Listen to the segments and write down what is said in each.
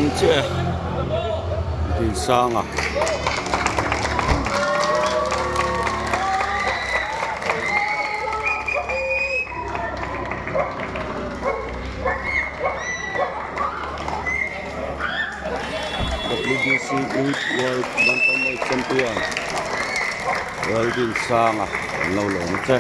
thleng chiah e Dinsanga. WBC Youth World Bantamweight Champion Laldinsanga an lo lawm che.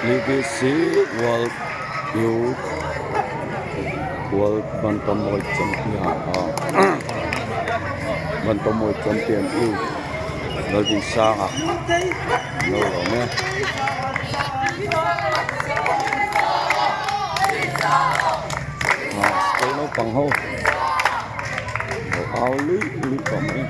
WBC World Youth World Bantamweight Champion Bantamweight Champion Youth Laldinsanga an lo lawm e. School naupang ho lo au luih luih tawh mai.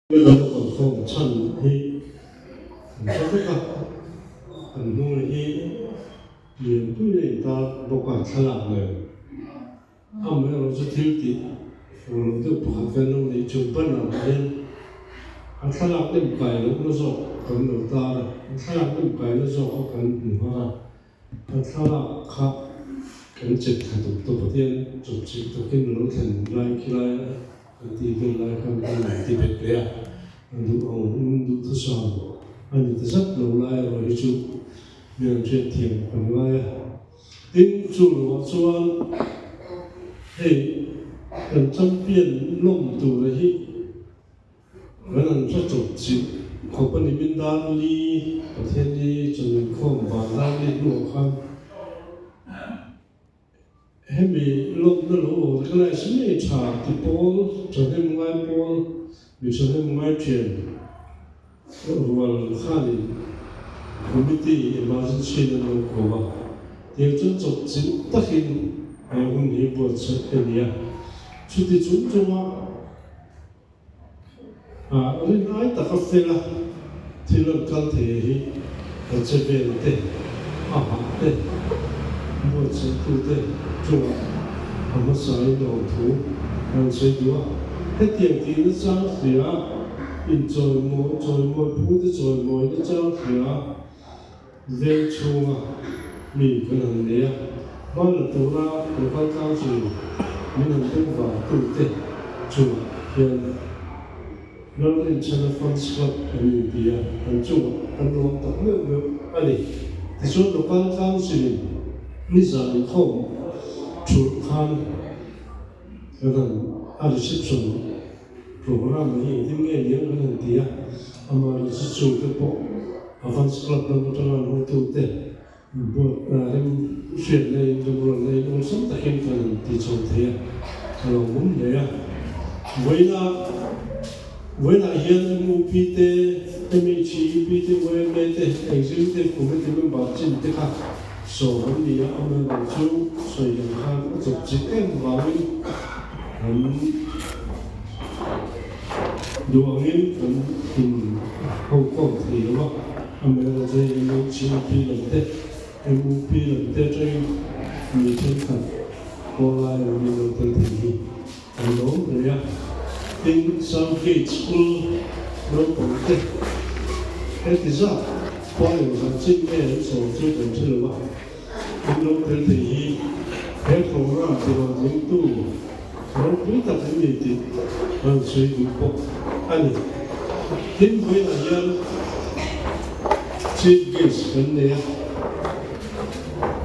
Kan kalkhawm chhan hi kan hre vek a, kan hnung hi lianpui a intar bawk a, thlalak nen. Amaherawhchu thil tih fuh loh deuh pakhat kan lo neih chu banner ah hian a thlalak nem kai lohna zawk kan lo tar a, a thlalak nem kaina zawk a kan hmu har a, a thlalak kha kan check thla tawp tawp a tiang chawpchilh takin a lo thlen lai khi lai a kan tih vel lai khan kan rawn ti bet leh a, a duh ang in duhthusam a ni ta zat lo lai erawh hi chu mi an hriatthiam kan ngai a. Tin, chu lovah chuan hei kan champion lawm tura hi kan han hre chawp chih khawp a ni. Min dar li Pathian ni chaw inkhawm van dar li hnuah khan hemi lawmna lo organise ngei tha ti pawl, thahnem ngai pawl, mi thahnem ngai thian Rual khanin Committee Emergency in an lo ko a, tiang chuan chawpchilh takin he hun hi buatsaih a ni a. Chuti chung chunga rin ai taka fela thil an kal thei hi ka che vel te, a hah te, buatsaih tute chungah a hmasain lawmthu an sawi duh a. Hetiang tihna chang hria. Inchawimawi chawimawi phute chawimawina chang hria veng chhunga mi kan han nei a, hma la tura local council min han beng vang tute chungah hian Lalrinchhana Fans Club an inti a, an chungah kan lawm tak meuh meuh a ni. Tichuan local council in nizan inkhawm thulh khan kan han a reception Program hi engtin nge ni ang kan han ti a, amah chu chu te pawh a fans club lam atanga an hotute buat rem hriat laiin remruat laiin awlsam takin kan han ti chho thei a, a lo awm hle a. Vawiina vawiinah hian MUP te, MHEP te, YMA te, Executive Committee member chin te kha. Sawm an ni a, amaherawhchu chu sawi ang khan a chawp chik em vangin kan duh angin kan in ho khawm thei lo a, amaherawhchu hei MHIP lam te, MUP lam te atangin mi thenkhat pawlai ang min lo tel thei hi an lawm hle a. Tin, Southgate School naupang te heti zat khua eng zat chin nge an sawm chu kan hre lo a, in lo tel thei hi he program tihlawhtling-tu ropui tak an ni tih an sawi duh bawk a ni. Tin, vawiinah hian Chief Guest kan nei a,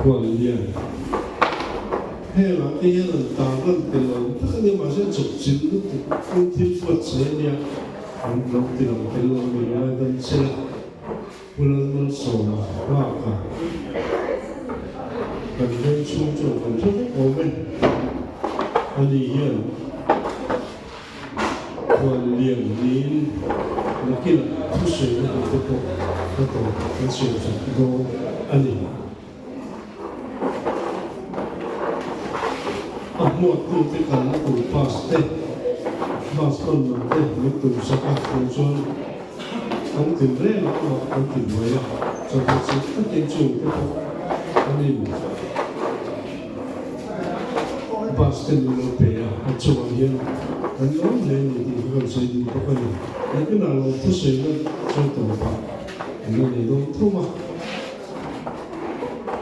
Khuallian. Hengah te hian an tar lan tel lo tak a nia, mahse chawpchilh lutuk in thil buatsaih a nia, an lo ti lang tel lo mai ngai dam che la, Pu Lalmalsawma bakah kan veng chhung chuan kan hre vek awm e, ani hian khual lian niin nakinah thusawi na tur te pawh ka tawp kan siam sak dawn a ni. A hmuaktute kalna tur bus te, bus hman man te min tum sak a, chung chuan kan tin reng a, amah kan ti buai a, chawhmeh chhit takin chung te pawh an in bus te min lo pe a, a chungah hian kan lawm hle a ni tih hi kan sawi duh bawk a ni. Nakinah lo thusawina chu tawpah an la nei dawn thum a.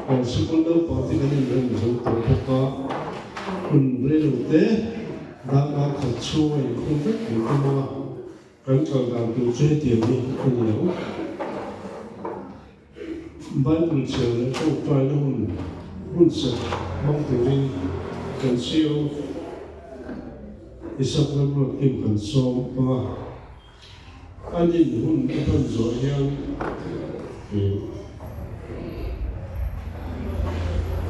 Aw sikul naupang te kan inrem zo tawh bawk a, hun reilo te darkar khat chhunga inkhung vek kan tum ang a, kan kal dan tur chu hetiang hi a ni ang. Bible chhiar leh tawngtaina hun hun serh hmang turin kan CEO Isaac Ramruatkim kan sawm ang a. An in hun a hman zawh hian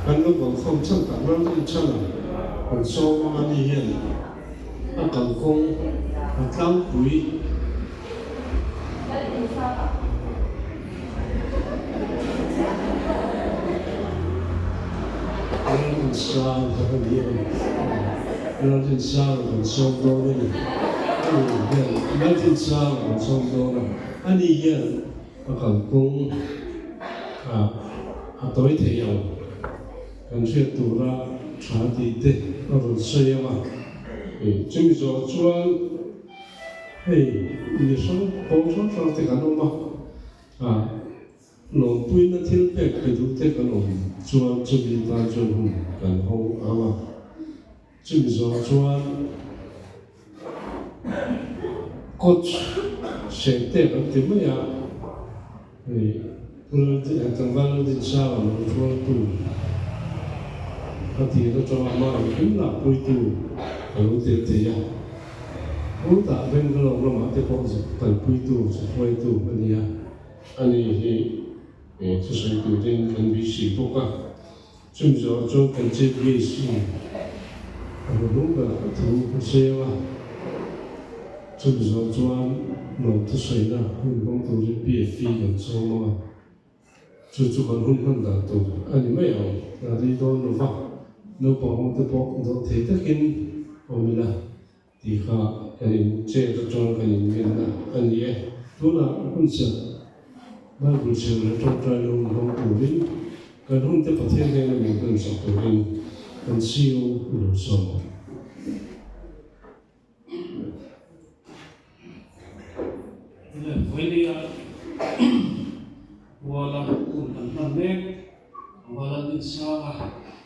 kan lo kalkhawm chhan tak ram in chhan a, kan sawm ang a ni hian a kalkawng a tlangpui. Lalrinsang kha ka ni em? Lalrinsang kan sawm dawn a ni. Ani hian Lalrinsang kan sawm dawn a, ani hian a kalkawng a tawi thei ang kan hriat tura tha tih te a rawn sawi ang a. Chumi zawh chuan hei mi hrang pawl hrang hrang te kan awm a, Lawmpuina thil pek pe duh te kan awm chuan chumi tan chuan hun kan hawng ang a, chumi zawh chuan coach Sengte kan ti mai a, hei Pu Tlangval Laldinsanga lo hrualtu a tir atanga amah engkim lakpuitu a lo tel thei a, Putah Bangalore lamah te pawh kalpuitu, hruaitu a ni a. Ani hi thusawi turin kan bisi bawk a, chumi zawhah chuan kan Chief Guest in a hnuhnung berah a thu a siam a, chumi zawh chuan lawm thusawina hun hmang turin PFP kan sawm ang a, chu chu kan hun hman dan tur a ni mai ang, a ri dawn lo va, naupang ho te pawh dawh thei takin awm ila. Tih kha kan in chet atang kan in ngenna a ni e. Tunah hun serh Bible chhiar leh tawngtai lo hmang turin kan hunte Pathian hnena min hmansak turin kan CEO i lo sawm ang. Vawinia Kuala hun kan hman mek, Valaldinsanga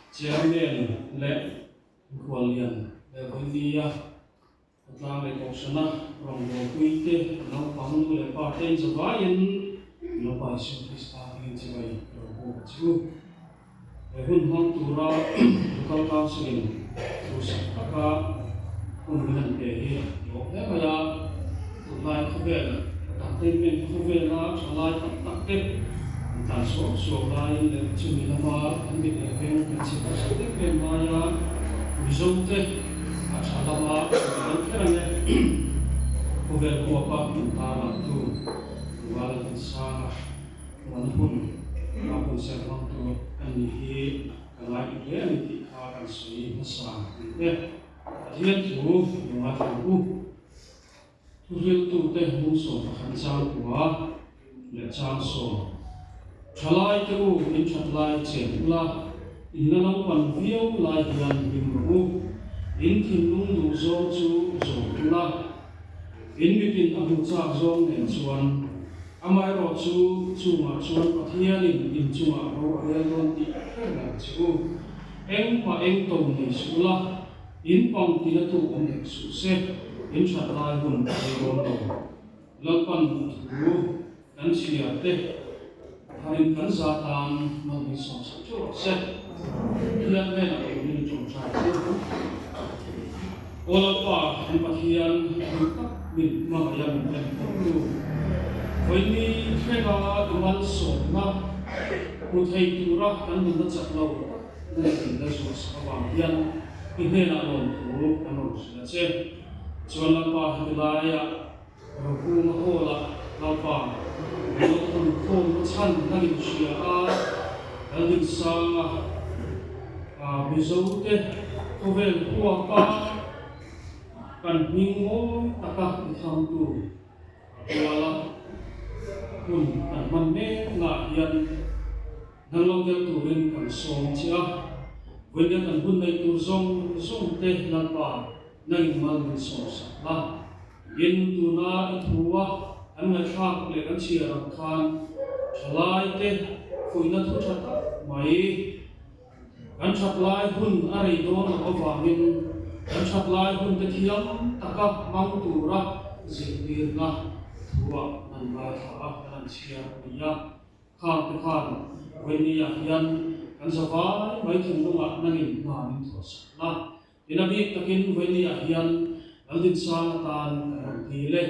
Chairman leh Khuallian leh Vawinia khawtlang leh kohhrana rawngbawlpui te, naupang nu leh pa te inzavaiin Lalpa Isua Krista hmingin chibai ka lo bawk a che u. He hun hmang tura Local Council-in duhsak taka hun min han pe hi lawm hle mai a, tunlai khawvel entertainment khawvela thalai tak tak te an tlan suau suau laiin leh chumi lama an mit leh beng kan chhit nasa em em lai a, Mizo te a tha lama kan lo kher ang e. Khawvel huapa kan tarlang tu Rual Dinsanga muan hun a hun ser hmang tur a ni. nih hi ka ngaihtuah hle a ni tih kha kan sawi hmasa ni e. Pathian thu lo ngaithla ang u. Thuhriltute hmungsawm pakhat chang kua leh chang sawm. Thalai te u in that lai chen ula, in la naupan viau lai hian hlim rawh u. In thinlung duh zawng chu zawm ula. In mitin a hmu chak zawng nen chuan, amaherawh chu chungah chuan Pathianin in chungah ro a rel dawn tih hre reng che u. Engmah eng to nei suh ula, in pang tina tu awm hek suh se, in that lai hun a rei dawn lo. Lalpan thu kan chhiar te tharin kan za tan malmi sawmsak theuh rawh se. Pathian hnenah turin tawngtai chu Aw Lalpa kan Pathian duh tak min hmangaih a min en khawptu vawiini thlenga i malsawmna hmu thei tura kan nunna chak lo tak na in la zuah sak avang hian i hnenah lawmthu kan rawn hrilh a che. Chuan Lalpa heti laiah Rohunga Hall-ah Lalpa lo khawm chhan a inhria a, Laldinsanga Mizote khawvel huapa kan hming mawi taka tithangtu a kuala hun kan hman meknaah hian Nang lo tel turin kan sawm che a, vawinia kan hun neih tur zawng zawng te Lalpa nangin mal min sawm sak la. In tuna i thu a kan ngaihthlak leh kan chhiar ang khan thalai te fuihna thu tha tak mai kan that lai hun a rei dawn loh avangin kan that lai hun te thiam taka hmang tura zirtirna thuah nan ngaithla a kan han chhiar a ni a. Khang te khan Vawinia hian kan za vai mai thinlungah nangin hna min thawh sak la. Tin a bik takin Vawinia hian Laldinsang atan kan rawn dil e.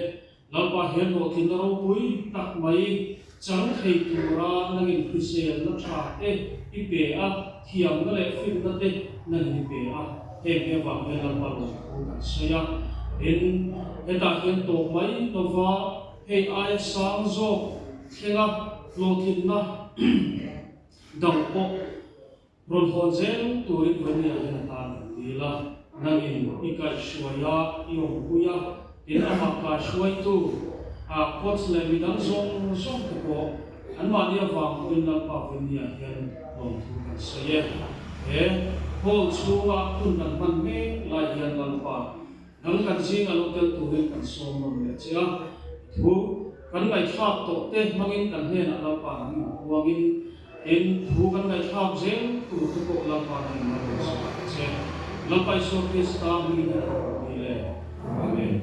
Lalpa hian hlawhtlinna ropui tak mai chang thei tura nangin hriselna tha te i pe a, thiamna leh finna te nangin i pe a. Heng he avang hian Lalpa lawmthu kan sawi a. Tin, hetah hian tawp mai lova hei aia sang zawk thlenga hlawhtlinna dang pawh rawn hawn zel turin Vania hian a tan an dil a. Nangin i kaihhruai a, i awmpui a, tin amah kaihhruaitu a coach leh midang zawng zawng te pawh anmahni avang pawhin Lalpa Vania hian lawmthu kan sawi e. He hall chhunga hun kan hman mek lai hian Lalpa Nang kan zinga lo tel turin kan sawm rawn leh che a, thu kan ngaihthlak tawh te hmangin kan hnenah Lalpa nang in puangin, tin, thu kan ngaihthlak zel tur te pawh Lalpa nang in rawn sawi ang che. Lalpa Isua Krista hmingin kan rawn dil e. Amen.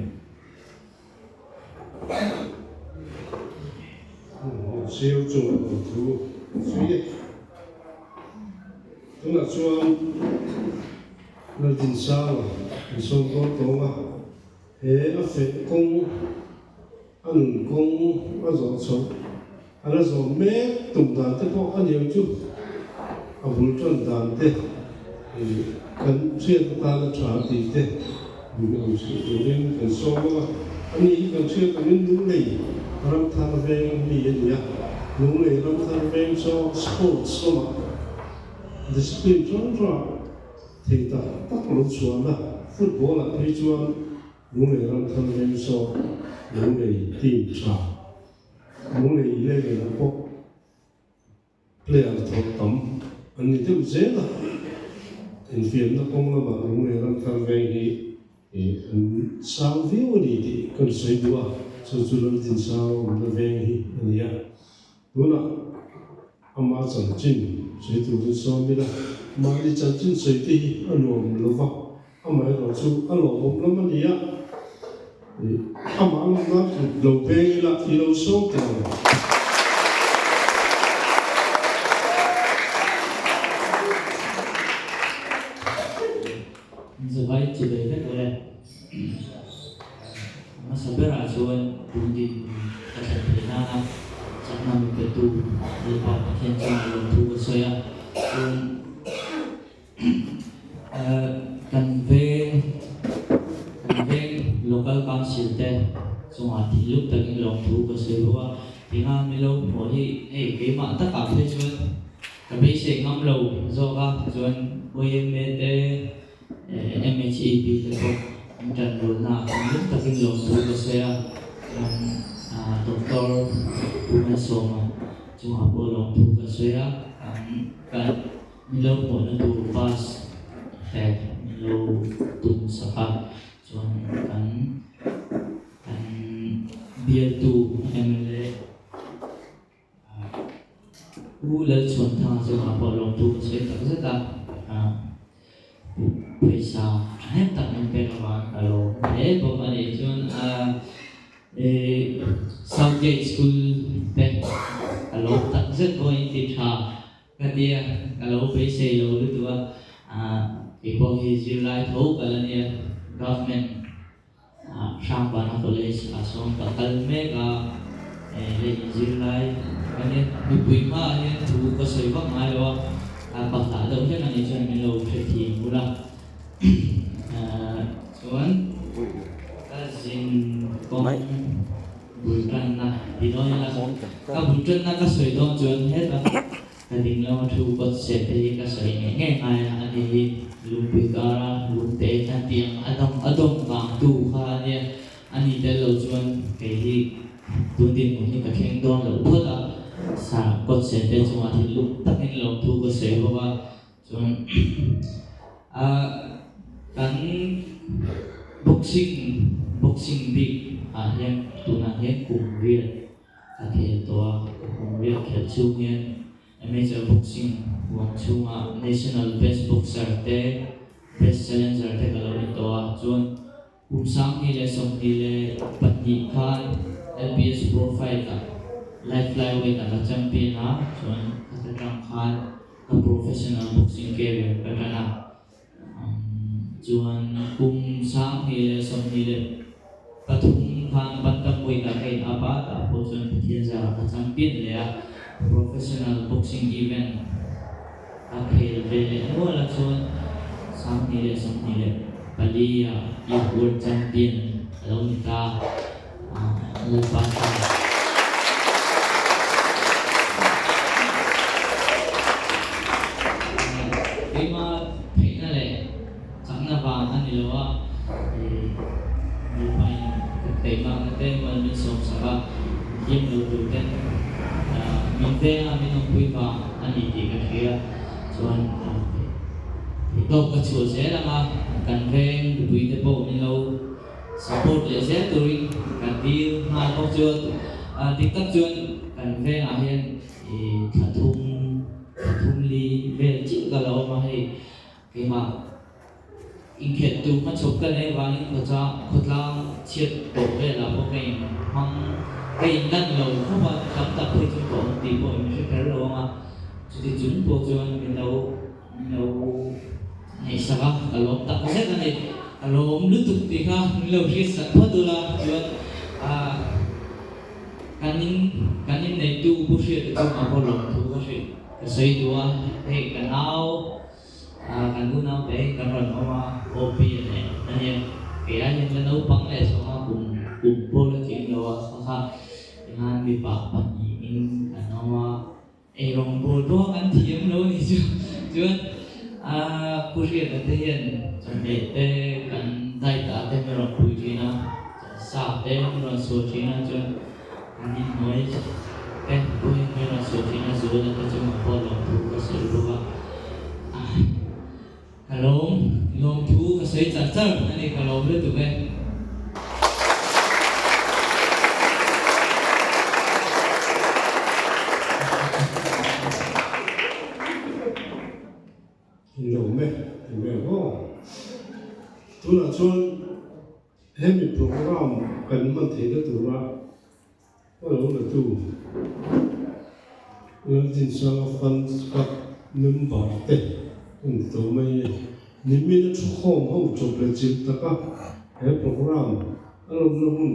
Sir chunga rawn thu sawi e. Tunah chuan Laldinsanga an sawm dawn tawng a, he a feh kawng, a nun kawng a zawh chhoh, a la zawh mek tum dan te pawh a niang chu a bul tan dan te kan hriat atana tha tih te min awm chhuh turin kan sawm ang a. Ani hi kan hriat angin Lunglei Ramthar Veng mi a ni a, Lunglei Ramthar Veng chu sports lamah discipline hrang hrangah thei tak tak lo chhuahna football ah phei chuan Lunglei Ramthar Veng saw Lunglei team tha Lunglei 11 ah pawh player thawk tam an ni deuh zel a, infiamna kawng lamah Lunglei Ramthar Veng hi an sang viau a ni tih kan sawi duh a, chu chu Laldinsanga awmna veng hi a ni a. Tunah ama chanchin sawi turin sawm ila, mahni chanchin sawi te hi a nuam lo va, amaherawh chu a lawmawm lam a ni a, amah lam nan kut lo peng ila i lo sawm teh ang. Zavai chi ve vek awle. Hmasa berah chuan tundin ka thlen theih nana chakna min petu Lalpa Pathian chuan lawmthu ka sawi a. Chuan kan veng kan veng Local Council te chungah thinlung takin lawmthu ka sawi bawk a. Tinga milo hmuh hi hei keimah takah phei chuan. Ka beisei ngam lo zawk a, chuan YMA te MHEP te pawh an tan rualna ah khan ngun takin lawmthu ka sawi a, chuan Doctor Pu Malsawma chungah pawh lawmthu ka sawi a, kan min lo hmuhna tur bus fare min lo tum sak a, chuan kan kan bialtu mla U Lalchhuanthanga chu a pawh lawmtu ka sawi tak zet a, pawisa thahnem tak min pek avang ka lawm hle bawk a nih chuan Southgate School te ka lawm tak zet pawh in ti tha ka tia ka lo beisei lo lutuk a, keipawh hi zirlai tho ka la nia government Hrangpana College ah sawn ka kal mek a, hei zirlai ka nia, mipui hmaah hian thu ka sawi vak ngai lo a, ka hlah deuh hlek a nih chuan min lo hrethiam bul a, chuan ka zin kawng bul tanna ti dawn ila, ka bul tanna ka sawi dawn chuan heta Ka ding lo a thu kawt set te hi ka sawi ngei ngei ngai a, ani hi lungpui kara lungte kan tih ang a dawng a dawng vang tu kha a nia, ani tel lo chuan kei hi tun dinhmun hi ka thleng dawn loh phawt a, sa kawt set te chungah thinlung takin lawmthu ka sawi bawk a, chuan a kan boxing boxing bik ah hian tunah hian kum riat Ka khel tawh a, ka kum riak khelh chhung hian amateur boxing huam chhungah national best boxer te, best challenger te ka lo ni tawh a, chuan kum 2022 khan LPS Pro Fight ah light flyweight ah ka champion a, chuan khata tang khan ka professional boxing career ka tan a. Chuan kum 2023 khan Bantamweight ah ka in up a, tah pawh chuan Pathian zarah ka champion leh a, professional boxing event ka khel ve leh nual a, chuan 2024 ah Youth World Champion a lo ni ta, Lalpa chuan. Keima theihna leh chakna vang a ni lo a, Lalpain ka theihmakna te mal min sawmsak a, hlim lo tur ten min veng a, min awmpui vang a ni tih ka hria. Chuan theihtawp ka chhuah zel ang a, kan veng mipui te pawh min lo Support leh zel turin ka dil nghal bawk chu a, dik tak chuan kan vengah hian ih thla thum thla thum li vel chiah ka lo awm a, hei keimah inkhelh tur hmachhawp ka nei avangin khawchang khawtlang chhiat tawh velah pawh ka in hmang ka in lan lo khawp a, tam tak phei chu ka awm tih pawh in hre kher lo ang a, chuti chung pawh chuan min lo Min lo ngaihsak a, ka lawm tak zet a ni. Ka lawm lutuk tih kha min lo hriatsak phawt ula chuan ah kan in kan inneitu Pu Hriata chungah pawh lawmthu ka hrilh ka sawi duh a, hei ka nau ah kan unau te hi kan rawn awm a, OP a nih a nia, kei ai hian la naupang leh chhawng a kum kum pawh la tling lo a, kha kha tingan mipa pahnihin kan awm a. Ei rawngbawl pawh kan thiam lo ni chu chuan Pu Hriata te hian chawhmeh te kan diet ah te min rawn pui thin a, sa te min rawn suah thin a chuan kan inhnuai te pawhin min rawn suah thin a, zuala te chungah pawh lawmthu ka sawi bawk a. Ka lawm, lawmthu ka sawi char char a ni, ka lawm lutuk e. Lawm e, ti vel aw. Tunah chuan hemi program kan hman theihna tura a lo la tu Laldinsanga Fans Club member te an ni tawh mai e. Nimin a thukhawm ho chawp leh chilh taka he program a lawmna hun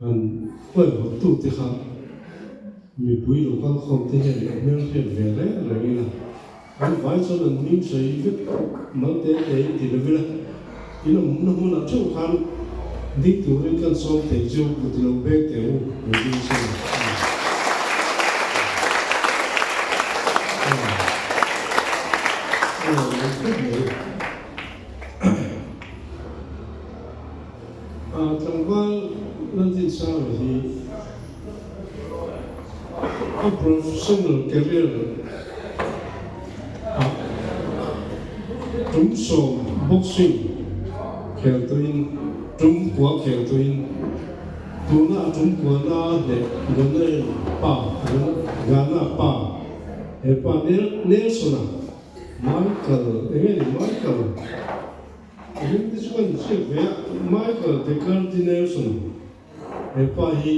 han huaihawttu te kha mipui lo kalkhawm te hian a hmelhriat ve reng reng ila an vai chuan an hming sawi vek mal te te in ti lo ila in awmna hmunah theuh khan ding turin kan sawm thei chu ka ti lo beng teh u lo ding sawn a. Tlangval Laldinsanga hi a professional career ah tum sawm boxing khel tawhin tum kua khel tawhin tuna a tum kuana leh Ghanaian pa Ghana pa he pa Nelson-a Michael enge ni Michael A hming te chu ka inhriat ve a, Michael Decarty Nelson, he pa hi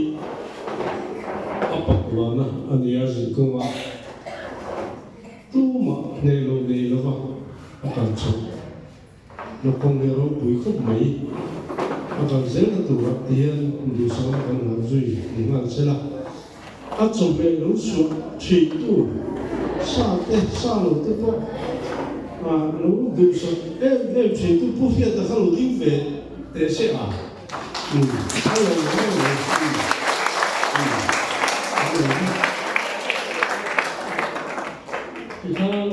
a pakuana a ni a, zinkawngah tumah hneh lo nei lova a kal chhoh na kawng hi a ropui khawp mai. A kal zelna turah ti hian duhsakna kan hlan zui ni nghal se la, A chawhmeh lo suah thintu sa te, sa lo te pawh lo duhsak em em thintu Pu Hriata kha lo ding ve teh se a. A lo lo em mai. A lo lo. Tikhan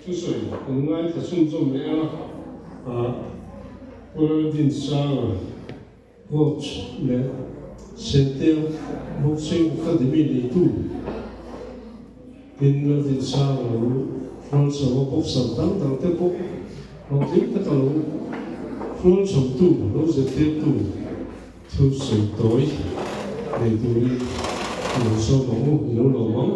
thusawi kan ngaithla chhunzawm leh a, Pu Laldinsanga. Coach leh Sentiang Boxing Academy neitu tin Laldinsanga lo hrual chho a, boxer dang dang te pawh hlawhtling taka lo hrual chhotu, lo zirtirtu thu sawi tawi nei turin i lo sawm ang u, i lo lawm ang.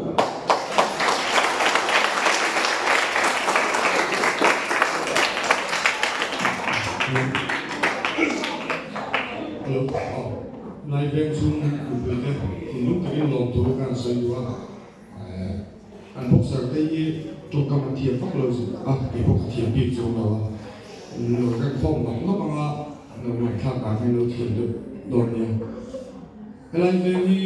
Hello, aw, lai veng chhung mipuite thinlung takin lawm tur ka han sawi duh a, an boxer te hi tawngkam an thiam vak lo zin a, kei pawh ka thiam bik chuang lo a, lo rem khawm nawk nawk anga lo ngaihthlak dan hi lo thiam deuh dawn nia. Helai veng hi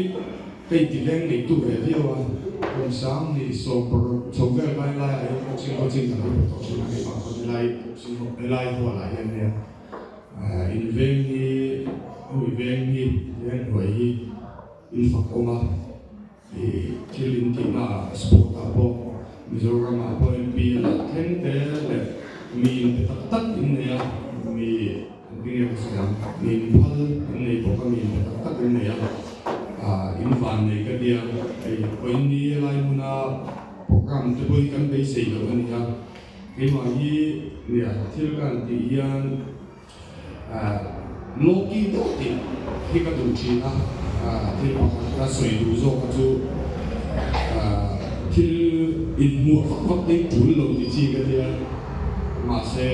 ka inti veng neitu ve viau a, kum sang ni sawm paruk chho vel lai laiah hian boxing coaching kan lo pe tawh thin a, keimah chuan helai boxing helai hual ah hian nia in veng hi hemi veng hi veng hnuai hi in fak awm a, ih thil in tihna ah sport ah pawh Mizoram ah pawh MPL ah thleng te leh mi in pe tak tak in nei a, mi. Engtinge ka sawi ang? Mi in phal in nei bawk a, mi in pe tak tak in nei a, in van nei ka tia, hei vawiin ni helai hmuna program te pawh hi kan beisei loh a ni a, keimah hi nia thil ka han tih hian lawki deuh tih hi ka duh thin a, thil pakhat ka sawi duh zawk a chu thil inhmuh vak vak te hi tul lo ti chi ka tia, mahse.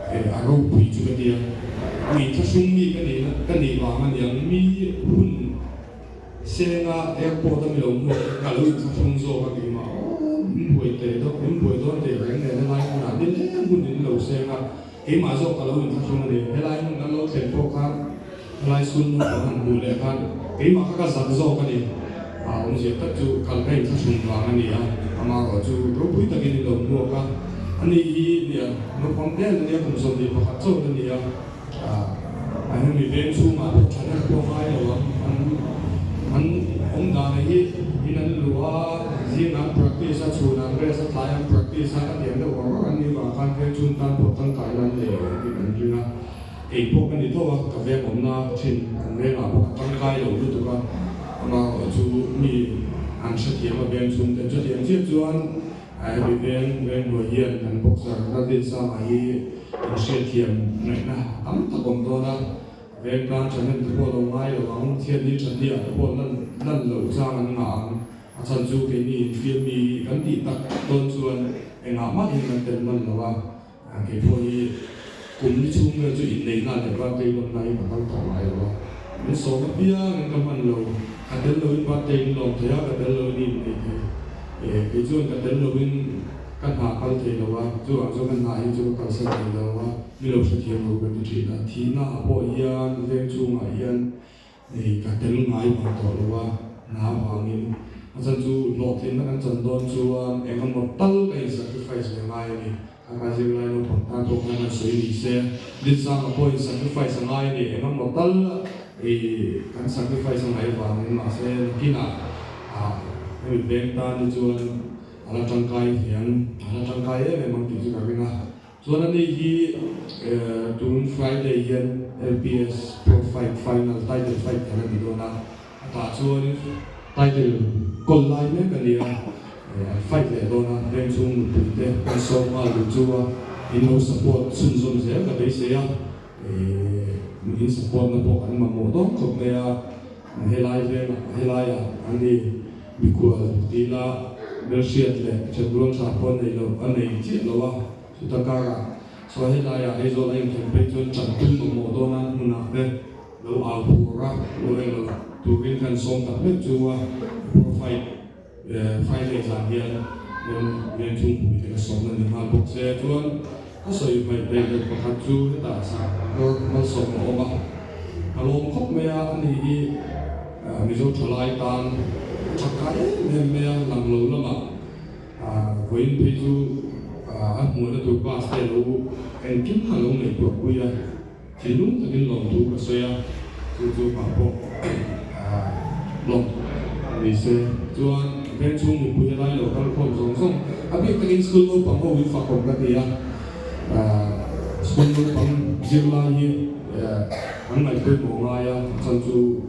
A ropui chu ka tia, mi thlahrung mi ka nih ka nih vang a niang, mi hun senga airport a mi lo hmuak kha ka lo inthlahrung zawk a keimah aw min buai teh deuh min buai dawn teh reng nen helai hmunah ni leng hun in lo seng a, keimah zawk ka lo inthlahrung a ni, helai hmun kan lo thlen pawh khan helai school naupang han hmuh leh khan keimah kha ka zak zawk a ni, a awmzia tak chu kal ka inthlahrung vang a ni a, amaherawh chu ropui takin in lo hmuak a. Ani hi nia naupang tel a nia kum 21 chauh a ni a, a hemi veng chhungah pawh tha ber pawh ngai lo ang, an an awm dan hi in an luh a, zing an practice a, chhun an rest a, tlai an practice a, ka tiang deuh vang vang an nih vang khan veng chhung tan pawh tangkai na an nei lo ang tih kan ring a, kei pawh ka ni tho a, ka veng awmna thin kan vengah pawh ka tangkai lo lutuk a, amaherawh chu mi an hrethiam a veng chhung te chutiang chiah chuan. Hemi veng veng hnuai hian kan boxer Laldinsanga hi in hriatthiam ngaihna tam tak awm dawn a, veng tan channel te pawh lo ngai lo ang, thianni thatni ah te pawh lan lan loh chang an ngah ang, a chhan chu keini infiam mi hi kan tih tak dawn chuan engah mah hian kan tel hman lo a, kei pawh hi kum ni chhung vel chu inneihna leh birthday lawmna hi ka kal tawh ngai lo a, min sawm apiang in ka hman lo, ka tel loin birthday in lawm thei a, ka tel loin i innei thei. Kei chuan ka tel loin ka hna kal thei lo a, chuvang chuan ka hna hi chu ka kalsan thei lo a, mi lo hrethiam lo ka ti thin a, thihna ah pawh hian veng chhungah hian ka tel ngai vang tawh lo a, hna vangin a chan chu hlawhtlinna kan chan dawn chuan eng emaw tal ka in sacrifice ve ngai a ni, ka ka zirlai naupang tan pawh khan han sawi ni se, Dinsanga pawh in sacrifice a ngai a ni, eng emaw tal kan sacrifice a ngaih avangin mahse nakinah hemi veng tan hi chuan a la tangkai hian a la tangkai em em ang tih chu ka ring a. Chuan ani hi tun Friday hian LPS Pro Fight Final title fight kher a ni dawn a, a tah chuan title kawl lai mek a ni a, an fight leh dawn a, veng chhung nupui te kan sawm nghal duh chu a, in lo support chhunzawm zel ka beisei a, in support na pawh kan mamawh dawn khawp mai a, helai vengah helaiah an ni mikhual tila hmelhriat leh ṭhenrual ṭha pawh a nei lo a nei chiah lo a. Chuta karah saw helaiah Aizawl a inthlen phei chuan ṭanpui mamawh dawn a hmunah te lo au phur a, lo eng lo turin kan sawm tak meuh chu a profile Friday zan hian veng chhungpui te ka sawmna ni nghal bawk se. Chuan ka sawi hmaih theih loh pakhat chu hetah sakawr malsawm a awm a, ka lawm khawp mai a, ani hi Mizo ṭhalai tan a ṭhakai em em mai a, lang lo lamah Vawiin phei chu a hmuhna tur bus te lo engkim kha lo ngaihtuah pui a, thinlung takin lawmthu ka sawi a, chu chu mah pawh lawm ni se. Chuan veng chhung mipui a lai lo kal khawm zawng zawng, a bik takin school naupang ho in fakawm ka ti a, school naupang zirlai hi an ngaihpawimawh ngai a, chan chu.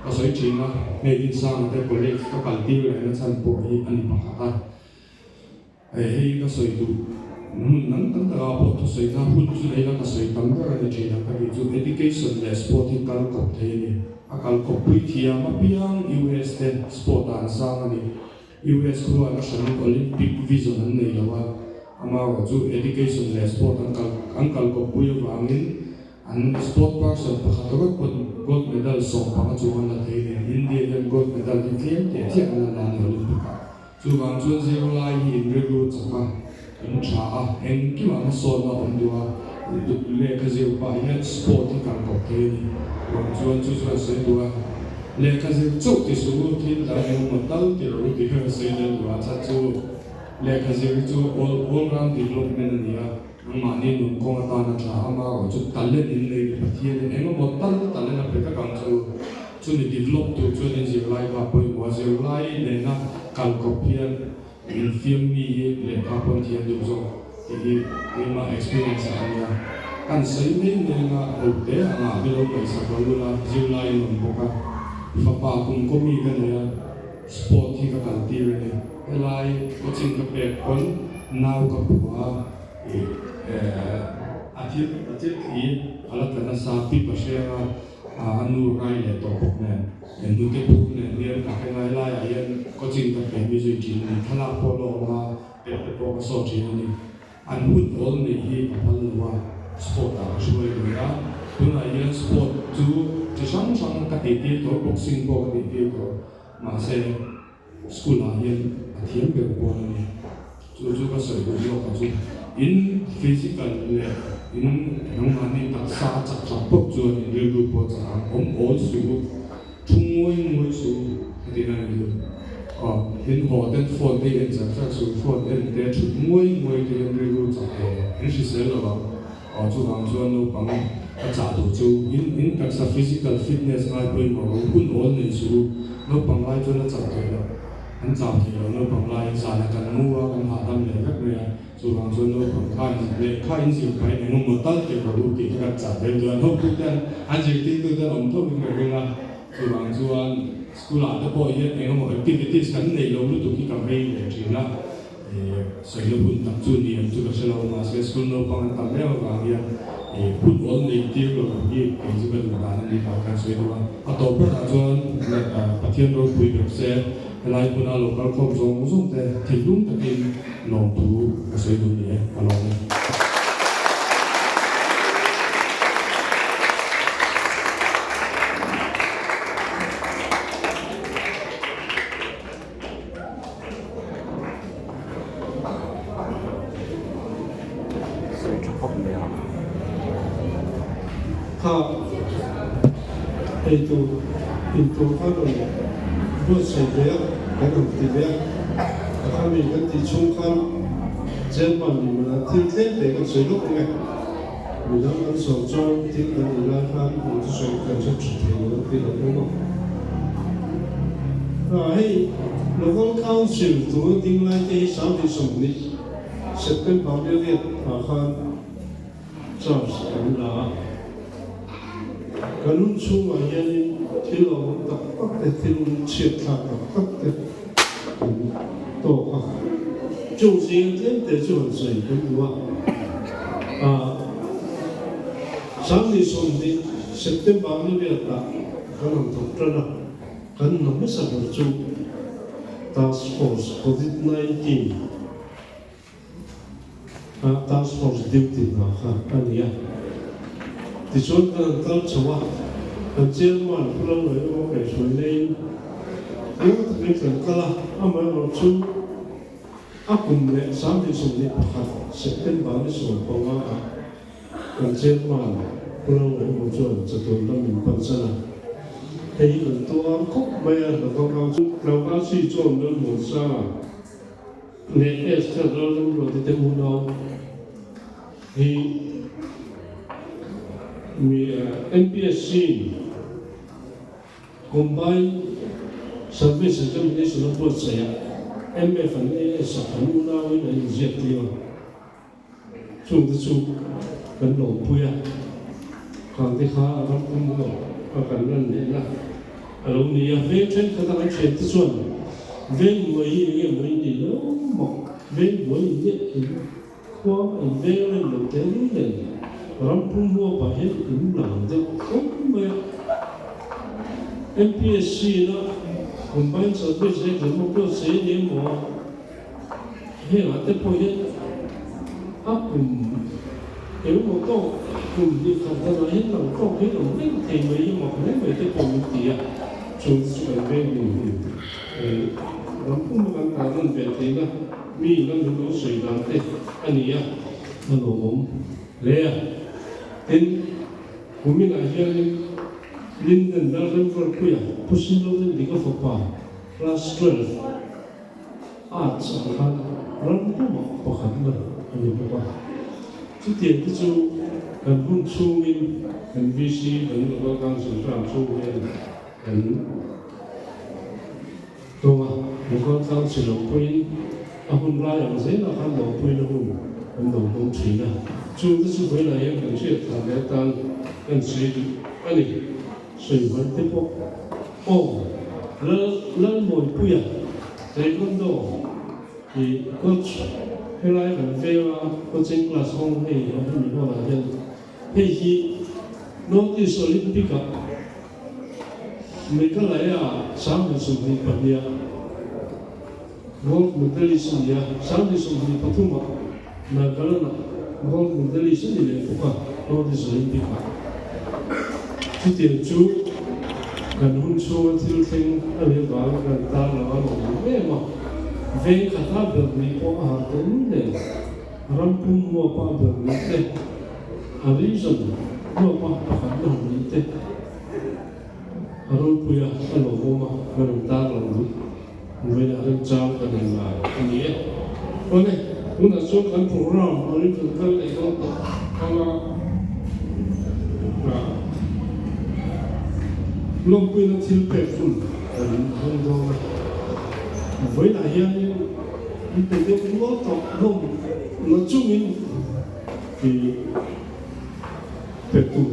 Ka sawi thin a, hei Dinsanga te college ka kal tir leh na chhan pawh hi a ni pakhat a. Hei ka sawi duh hmun dang tam takah pawh thusawina hun chu nei la ka sawi tam ber a ni thin ang ka tih chu education leh sport hi kal kawp thei a ni. A kal kawp pui thiam apiang US te sport ah an sang a ni. US khuan a hranin Olympic vision an nei lo a, amaherawhchu education leh sport an kal an kal kawp pui avangin An sport person pakhat rawt pawn gold medal 15 chuang an la thei nen India hian gold medal hi tlem teh chiah an la la a ni Olympic ah. Chuvang chuan zirlai hi in rilru chak a, in tha a, engkimah hmasawnna awm duh a, lehkha zir pah hian sport hi kan kawp thei a ni. Ruang chuan chu chuan sawi duh a, lehkha zir chauh ti suh u, thil dang engemaw tal ti rawh u tih kha ka sawi tel duh a, chhan chu lehkha zir hi chu all all round development a ni a. Nangmahni nun kawng atan a tha a, amaherawh chu talent in nei ni Pathianin eng emaw tal talent a pe vek ang chu. Chumi develop tur chuan in zirlai kha a pawimawh a, zirlai nena kal kawp hian infiam mi hi lehkha pawn thiam duh zawk tih hi keimah experience ah a nia. Kan sawi mai mai anga hote angah mi lo ngaihsak lo ula zirlai in awm bawk a, fapa kum kaw mi ka nei a, sport hi ka kal tir a ni. Helai coaching ka pek pawn nau ka phu a, ih a thil a thil thli a la tla nasa pi Pahreng a a nu rai leh tawh bawk nen hnute phur nen hian ka hre ngai laiah hian coaching ka pe mi zui thin a ni. Thlalak pawh la awm a, pet te pawh ka saw thin a ni. An hun awl neih hi ka phal lo a, sport ah ka hruai lui a, tunah hian sport chu chi hrang hrang ka tih tir tawh, boxing pawh ka tih tir tawh, mahse School ah hian a thiam ber pawn a ni. Chu chu ka sawi duh zawk a chu in physical leh in nangmahni taksa a chak chak pawp chuan in rilru pawh a chak ang. Awm awl suh u, thu ngawi ngawi suh u a tih na ni chu. Aw in haw ten phone te hi en chak chak suh, phone en te thut ngawi ngawi te hian rilru chak ve in hrisel lo ang. Aw chuvang chuan naupang a chah duh chu in in taksa physical fitness ngai pawimawh ro hun awl nei suh u. Naupang lai chuan a chauh theih loh, an chau theih loh naupang laiin zana kan mu a, kan hahdam leh vek mai a. Chuvang chuan naupang kha in lehkha in zir pahin eng emaw tal tir rawh u tih kha kan chah tel duh a. An hotute an an zirtirtute an awm tho in ka ring a. Chuvang chuan school ah te pawh hian eng emaw activities kan neih lo lutuk hi ka vei ve thin a. Sawi hun tak chu ni ang chu ka hre lo, mahse school naupang an tam em avang hian hun awl nei tir lo hi kei chu ka duh dan a ni vang khan sawi duh a. A tawp berah chuan Pathian ropui ber se helai hmuna lo kal khawm zawng zawng te thinlung takin lawmthu ka sawi duh ni e, ka lawm e. Sawi tha khawp mai a. Kha eitur intur kha rawn buatsaih ve a, kan han ti ve a, a kha mi kan tih chhung khan chairman nih hmunah thil tlem te kan sawi lawk ang e, midang an sawi chuan thil kan ei lai khan an thusawi kan hre tha thei lo an ti lo awm a. Hei Local Council tuna ding lai te hi 2020 September riat ah khan. Charge an la a. Kan hun chhungah hianin thil awm tak tak te, thil chhiat thlak tak tak te kan tawk a. Chung zing tlem te chu han sawi kan duh a. Aah 2020 September ni riatah kan han thawk tan a, kan hna hmasa ber chu Task Force Covid 19 a Task Force duty hna kha a ni a. Tichuan kan han kal chho a, kan chairman Pu Lalngaihawma kaihhruai neiin nasa takin kan kal a, amaherawhchu a kum leh 2021 September ni 15 ah kan chairman Pu Lalngaihawma chuan chatuan lam min pan san a, hei hi kan tuar khawp mai a, tlangval si chuan Lalmuansanga Leh Esther Lalramruati te unau hi mi MPSC in Combined Service Examination a buatsaih ah MF an AS ah an unauin an inziak tir a. Chungte chu kan lawmpui a, khangte kha a ram pum lo a kan lan lehna a lo ni a. Veng thenkhat a kan thiante chuan veng buai hi enge maw in nih lo mak, veng buai in nih in khua in veng reng lo teh reng nen ram pum huapah hian in lang deuh khawp mai a. MPSC na Combined Service Exam a buatsaih a ni emaw? Hengah te pawh hian a kum engemaw tawk kum hnih khat danah hian lang tawk hi lo reng thei mai hi mak hle mai te pawh min ti a, chung chu kan veng hun hun ram puma kan kal nawn ve theihna mi ina min lo sawi dan te a ni a, a lawmawm hle a. Tin, kuminah hianin Linden Lalremruatpuia Pu Sinlodendika fapa class 12, Arts ah khan ram pumah pakhatna a ni bawk a. Chutiang te chu kan hun chhungin kan VC kan Local Council term chhung hian kan tawng a, Local Council ang pawhin a hun lai ang zelah khan lawmpuina hun kan lo hmang thin a. Chungte chu vawiinah hian kan hriat thlan leh atan kan sawi duh a ni. Sawival te pawh aw Lal Lalmawipuia Taekwondo i coach helai kan venga coaching class hawng hei a hemi hall ah hian hei hi North East Olympic ah Meghalaya ah 2022 ah gold medalist a ni a, 2023 ah Nagaland ah gold medalist a ni leh bawk a North East Olympic ah. Chutiang chu kan hun chhunga thil thleng a nih avanga kan tar lo a lo awm em a, veng khata ber nih pawh a har teh lul nen, ram pum huapa ber nih te, a region huapa pakhat na han nih te a ropui a, a lawmawm a, kan rawn tar lang duh. Vawiinah remchang kan han la a ni e. Awle, tunah chuan kan program angin kan kal leh dawn tawh ang a, lawmpuina thil pek hun kan hmang dawn a. Vawiinah hianin in pe deuh nual tawh hlawm na chungin i pe tur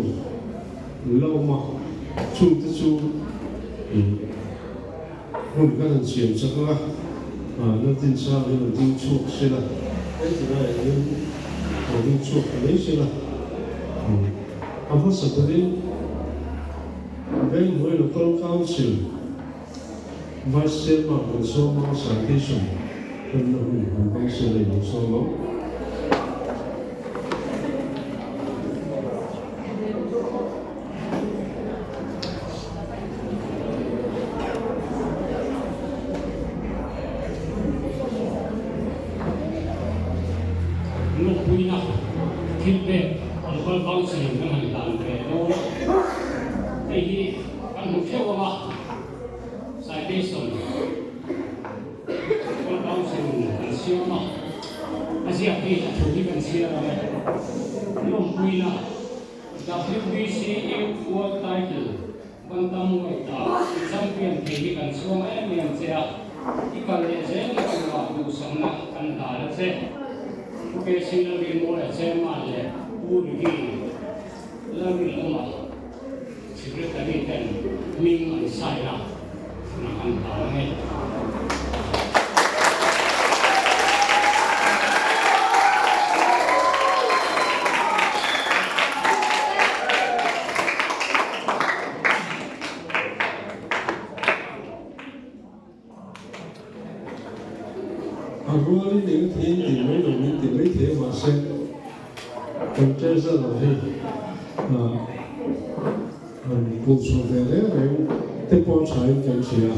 la awm a, chungte chu i. Hmun kan han siam chak ang a, Laltinsang hi lo ding chhuak se la, heti laiah hian lo ding chhuak ta mai se la, a hmasa berin Venghnuai Local Council Vice Chairman kan sawm ang, Citation enna hun han hmang se la in lo sawm ang. Lawmpuina thil pek Local Council in kan han hlan ve dawn a, hei hi kan hmu theuh ang a, citation Local Council in an siam a, a ziak hi a thu hi kan chhiar ang e, lawmpuina. WBC Youth World Title Bantamweight ah i champion thei hi kan chhuang em em che a, i kal leh zel na turah duhsakna kan hlan a che. Pu KC Lalrinmawia Chairman leh Pu. Pu Ricky Lalrinawma Secretary ten hming an sign a, na kan hlan ang e. A rualin eng thei in tih mai lo min ti mai thei a mahse kan treasurer hi han kulh chhuah ve reng reng te pawh tha in kan hria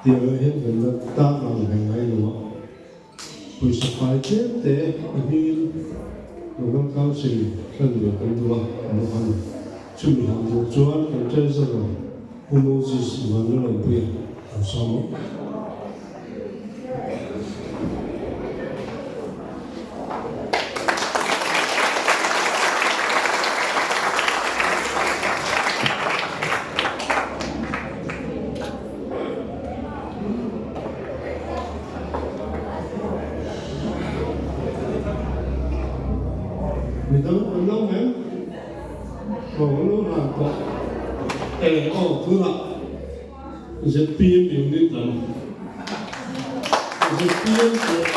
tiangah hian kan la tan ang ve ngai lo a pawisa fai tlem te a hmingin local council hlan ve kan duh a bawk a ni chumi han duh chuan kan treasurer Pu Moses Vanlalawmpuia an sawm ang. Midang an lo em? Aw an lo hlan tawh. E aw tunah ZPM unit lam ZPM pawh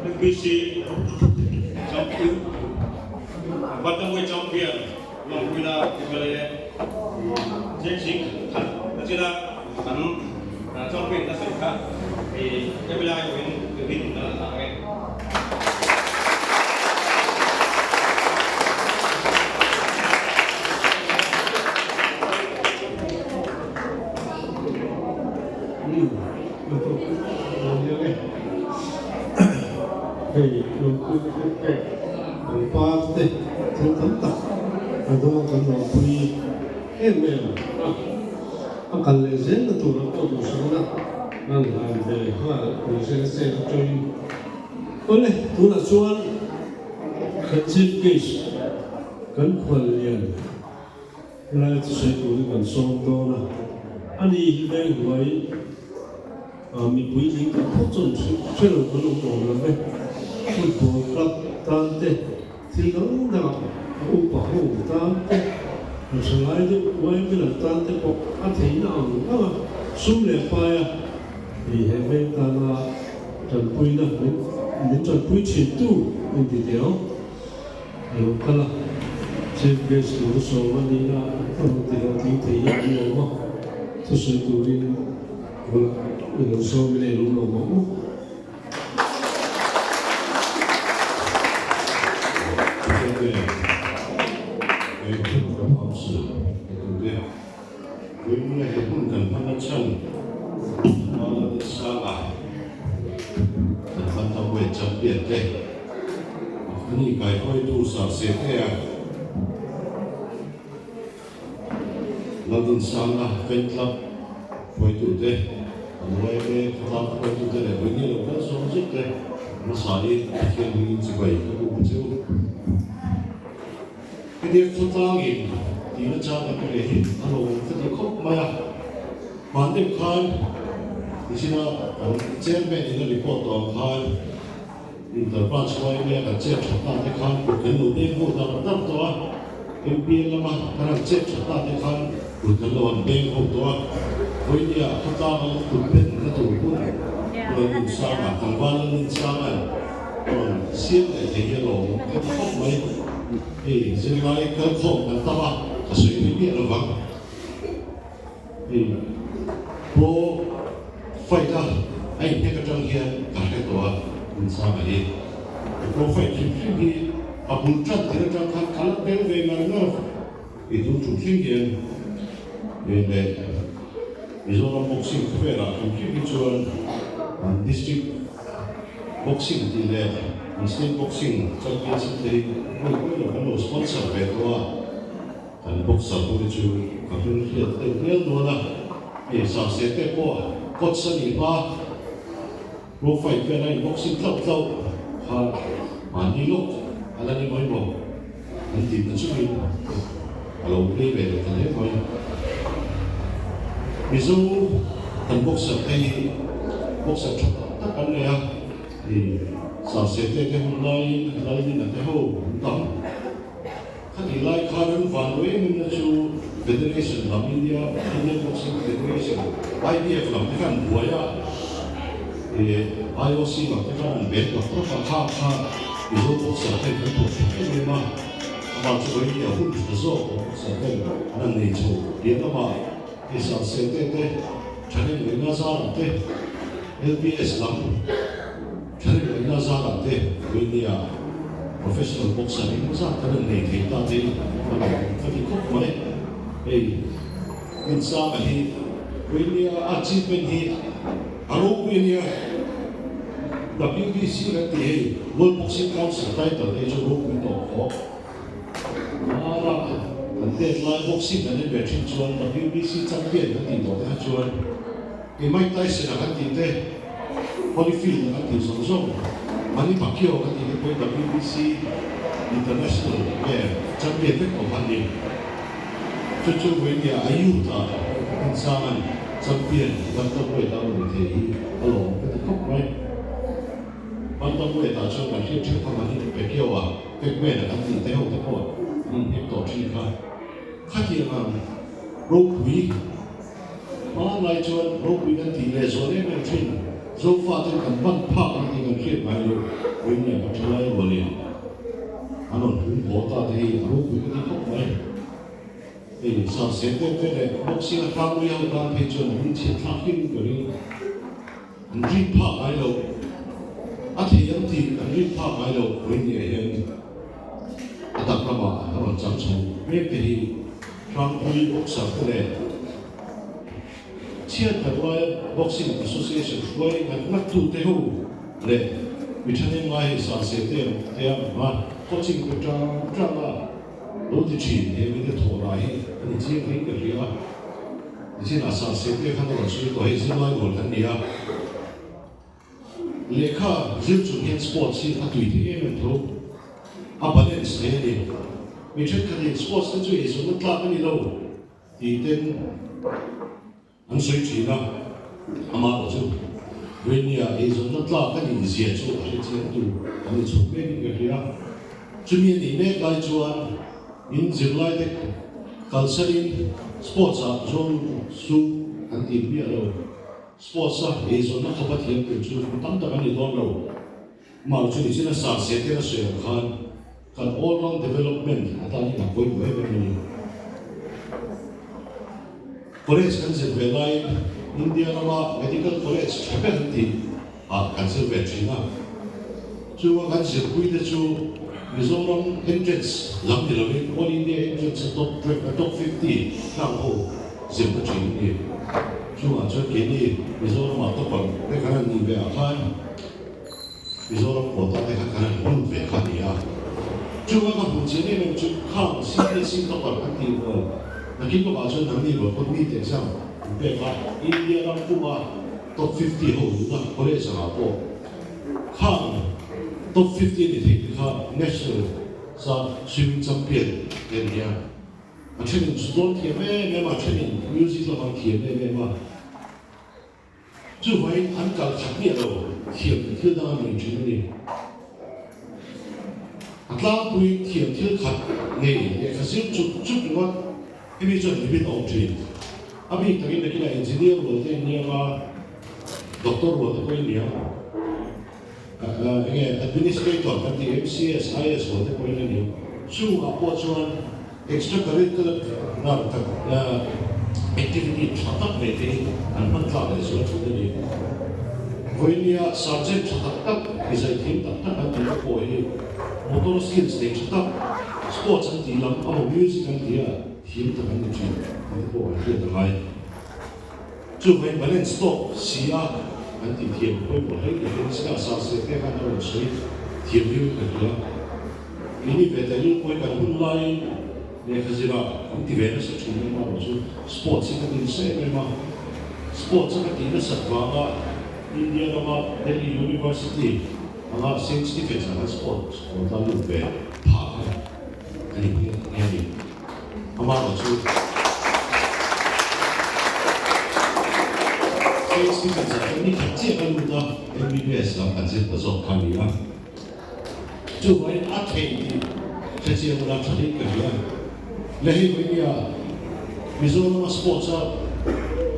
WBC champion Bantamweight champion Lawmpuina MLA Jack Singh khat a chin a, kan champion na sawi kha MLA aiawhin rin a la hlang e. Hei lawmpui te pawh pangpar te thil tam tak a dawng kan lawmpui em em a, a kal leh zel na tur ah pawh duhsakna an hlan ve nghal ni se chet atangin awle tunah chuan kan chief guest kan khual lian Helai chu sawi turin kan sawm dawn a, ani hi veng hnuai mipui tling tak phawt chuan hre lo kan awm awm lo ve. Football club tan te, thil dang dangah a upa ho tan te, an hre lai deuh YML tan te pawh a theihna ang ang a, sum leh paia hei he veng tana tanpuina min tanpui thintu inti teh ang. A lo kal a, Chief Guest tur sawm a ni a, a rawn ti lo tling thei hi an lawm a, thusawi turin bulah i lo sawm ila i lo lawm ang u. Pathian he hun kan awmsi ka duh te, Puimunga he hun kan hman a chhan Hmala Sanga kan hman ta Weight Champion te. Ani kaihruaitu Sar Sehtea Laldinsanga Fan Club hruaitute, an YMA khawtlang hruaitute leh vawiin lo kal zawng zet te hmasain Pathian hmingin chibai ka buk a che u. Hetia khawtlangin tihna chang kan pe leh hi a lo ka ti khawp mai a. Hman deuh khan nichina kan chairman in a report tawh ang khan, Inter branch YMA kan chet that ta te khan kut kan lo beng ho dar dar tawh a, MPL lama kan han chet that ta te khan kut kan lo han beng ho tawh a, vawinia khawtlang a kut ben na tur hun rawn insang a, tlangval an insang a, rawn siam leh thei hi a lawmawm ka ti khawp mai. Hei zirlai kalkhawm kan tam a, ka sawi rih miah lovang. Hei pro fight a a inhnek atang hian ka hre tawh a Nunsanga hi. He pro fight hrim hrim hi a bul tan tir atang khan ka la tel ve ngar ngar a, i tun tum thleng hian leh Mizoram boxing khawvelah hrim hrim hi chuan an district boxing tih leh an state boxing championship te hi vawi vawi lo kan lo sponsor ve tawh a. Kan boxer ho hi chu ka hming hriat deuh hmel dawn a, hei Sase te pawh coach a nih hma pro fight vel a in boxing tlauh tlauh kha mahni lawk a la ni mai maw. An tih na chungin a lo rei ve leh ta hle mai. Mizo kan boxer te hi boxer tha tak tak an nei a, i Sarsete te hun laiin Lalnina te ho an tam. Khatih lai khan an van lo em em na chu Federation lam India Indian Boxing Federation, IBF lam te khan buai a, i IOC lam te khan an bet tak tak a, khang kha Mizo boxer ten kan thawk tha em em a, amah chu vawiin a hun tha zawk awm boxer ten an han nei chho piah lamah i Sarsete te Thahnem Ngaihna zarah te LPS lam Thahnem ngaihna zarah te Winia professional boxer eng zat kan han nei thei ta te a lawm ka ti khawp mai. Hei Rinsanga hi Winia a achievement hi a ropui a nia. WBC kan tih hei World Boxing Council title hei chu ropui tawh khawp. Mara kan tet lai boxing kan en ve thin chuan WBC champion kan tih tawh te kha chuan I Mike Tyson a kan tih te, Holyfield a kan tih zawng zawng, Manny Pacquiao kan tih te pawhin WBC International nge champion vek tawh kha an ni. Chu chu vawinia a youth ah Hmansanga'n champion bantamweight a rawn ni thei hi a lawm ka ti khawp mai. Bantamweight ah chuan kan hriat theuh kha Manny Pacquiao a Pacman a kan tih te ho te pawh an inhnek tawh thin kha. Khatiang ang ropui. Hmanlai chuan ropui kan tih leh zual em em thin, Zofa ten kan ban phak ang tih kan hriat ngai lo, Vawinia ka thalai rualin an rawn hung haw ta te hi a ropui ka ti khawp mai. Hei Sarseh te te leh boxing a tlangpui ho tan phei chuan a hmingchhiat thlak hian ka ring. An rin phak ngai lo, a thei ang tih an rin phak ngai lo, Vawinia hian a tak ramah a rawn chang chho mek te hi. Hrangpui boxer te leh chhiat ber laia Boxing Association hruai ngat ngat tu te ho leh mi thahnem ngai hei sa se te ang te a awm a, coaching pe tang tang a lo ti thin he mite thawh rah hi a ni chiang hleng ka hria a, nichinah sa se te khan a rawn sawi tawh hei zirlai rual kan ni a. Lehkha zir chung hian sports hi a tui thei em em tho. A balance thei a ni. Mi thenkhatin sports te chu eizawnna tlak a ni lo tih ten an sawi thin a, amaherawh chu Vainia eizawnna tlak a nih zia chu a hrechiangtu an ni chhawk mekin ka hria. Chumi a nih mek lai chuan in zirlaite kalsanin sports ah zawn chu an tih miah lo. Sports a eizawnna khawpa thiam tur chu hmu tam tak an ni dawn lo. Mah chu nichin a sar se tir a sawi ang khan kan all round development atanin a pawimawh em em a ni. College kan zir ve laiin India rama medical college tha ber an tih ah kan zir ve thin a. Chunga kan zirpui te chu Mizoram entrance lam ni lovin All India entrance a top top 50 tlang ho zirna thin a ni. Chungah chuan keini Mizoramah topper te kan han nih ve ah khan Mizoram quota te kha kan han lut ve kha a ni a. Chunga ka hmuh chian em em chu khang CBSE topper kan tih rual nakin lawkah chuan nangni rual pawh NEET exam an pek a, India ram puma top 50 ho luhna college angah pawh khang top 50 a ni thei te kha national sa swimming champion te a ni a. A thenin zu dawn thiam em em a, a thenin music lam an thiam em em a. Chuvangin an kal khat miah lo, thiam thil dang an nei thin a ni. A tlangpui thiam thil khat nei lehkha zir chuk chuk ringawt hemi chuan limit a awm thin. A bik takin nakinah engineer rual te in niang a, doctor rual te pawh in niang, enge administrator kan tih MCS, IS rual te pawh in a niang. Chungah pawh chuan extra curricular activity tha tak nei te hi an hman tlak leh zual thin a ni. Vawinia sergeant tha tak tak, mi zaithiam tak tak an tih te pawh hi motor skills nei tha tak, sports an tih lam emaw music an tih a thiam tak an ni thin tih te pawh an hriat a ngai. Chuvangin balance tawk si a kan tih thiam pawimawh hle tih hian Sina Sase te khan a rawn sawi thiam viau in ka hria. Keini ve ta lul pawhin kan hun laiin lehkha zirah kan ti ve nasa thin em a, chu sports hi ka ti nasa em em a. Sports a ka tih nasat vanga India rama Delhi University anga Saint Stephen's ah khan sports quota lut ve phah kha. a ni nghe nghe a ni. Amaherawhchu, Saint Stephen's ah chuan ni khat chiah ka lut a, MBBS lam kan zir ta zawk kha a ni a. Chuvangin a theih tih hre chiang ula tha hlein ka hria. Le hei vawi nia Mizorama sports a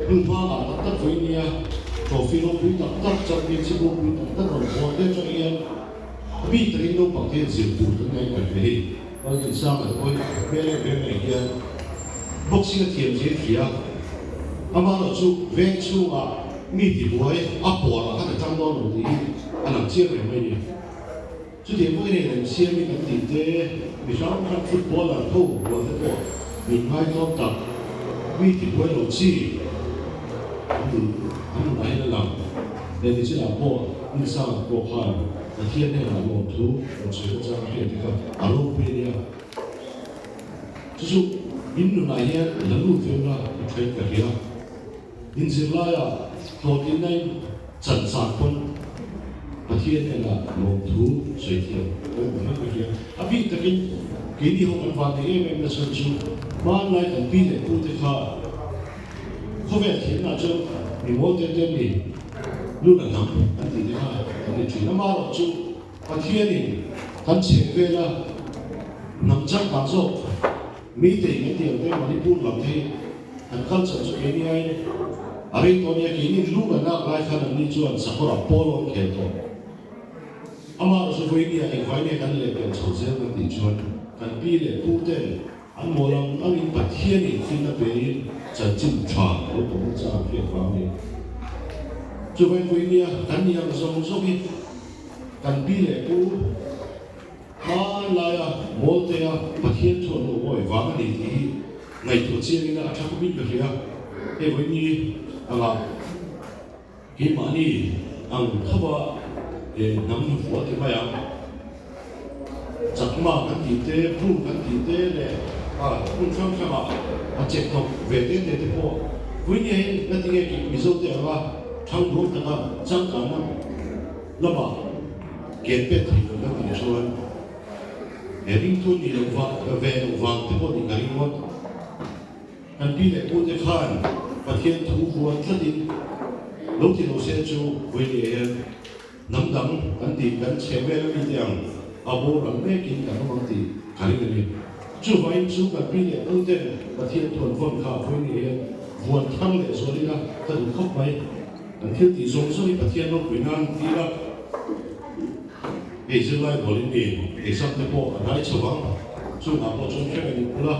hmunhma ngah tak tak vawi nia trophy ropui tak tak championship ropui tak tak rawn hawn te atang hian a bik takin naupang te hian zir tur kan ngaih ka hria hei Laldinsanga te pawhin hmel em em mai hian boxing a thiam zia hria. Amaherawhchu veng chhungah mi tibuai a pawrah khan a tang dawn lo tih hi a lang chiang reng mai a ni. Chutiang pawhin hei lem siamin an tih te, mi hrang hrang footballer ho rual te pawh min ngaitlawm tak, mi tibuai lo chi an ti an nunah hian a lang. Leh nichinah pawh Insang pawh khan Pathian hnenah lawmthu rawn sawi na chang a hriat te kha a ropui a nia. Chu chu in nunah hian la lut ve ula ka thain ka hria. In zirlaiah hlawhtlinna in chan zan pawn Pathian hnenah lawmthu sawi thiam pawimawh hle ka hria. A bik takin keini ho kan van nei em em na chhan chu hmanlai kan pi leh pu te kha khawvel thiamna chuan mi mawl te te mi lu la hnam an tih te kha kan ni thin. Amaherawh chu Pathianin kan chheh vela hnam changkang zawk Meitei kan tih ang te Manipur lam te hi an culture chu keini aiin a rei tawh ania, keini lu kan lak lai khan anni chuan sakawrah pawl a awm khel tawh. Amaherawh chu vawinia engvainia kan lehpelh chho zel kan tih chuan kan pi leh pu ten an mawl ang angin Pathianin finna pein chanchin tha lo pawm nasa an hriat vang a ni. Chuvangin vawinia kan ni ang zawng zawng hi kan pi leh pu, Hmanlaia Mawltea Pathian chuan lo ngawi vang a ni tih hi ngaihtuah chiangin a tha khawpin ka hria. Hei vawiin anga keimahni ang thova hnam hnufual ti mai ang. Chakma kan tih te, Bru kan tih te leh hmun hrang hrangah a chek hnawk ve te te te pawh vawiin hian ngatinge Mizo te anga thangruang taka changkanna lamah Ken pet thei lo kan tih chuan he ringtu nih loh vang ve loh vang te pawh nih ka ring ngawt. Kan pi leh pu te khan Pathian thu huan tlatin lo ti lo se chu vawinia hian hnam dang kan tih kan chhe vel ami te ang a boral mekin kan awm ang tih ka ring a ni. Chuvangin chu kan pi leh pu ten Pathian thu an vawn kha vawinia hian vuan thar leh zual ila ka duh khawp mai. Kan thil tih zawng zawng hi Pathian ropui nan ti ila, hei zirlai bawlin ni exam te pawh a hnai chho ang, chungah pawh chuan hrem in phul a,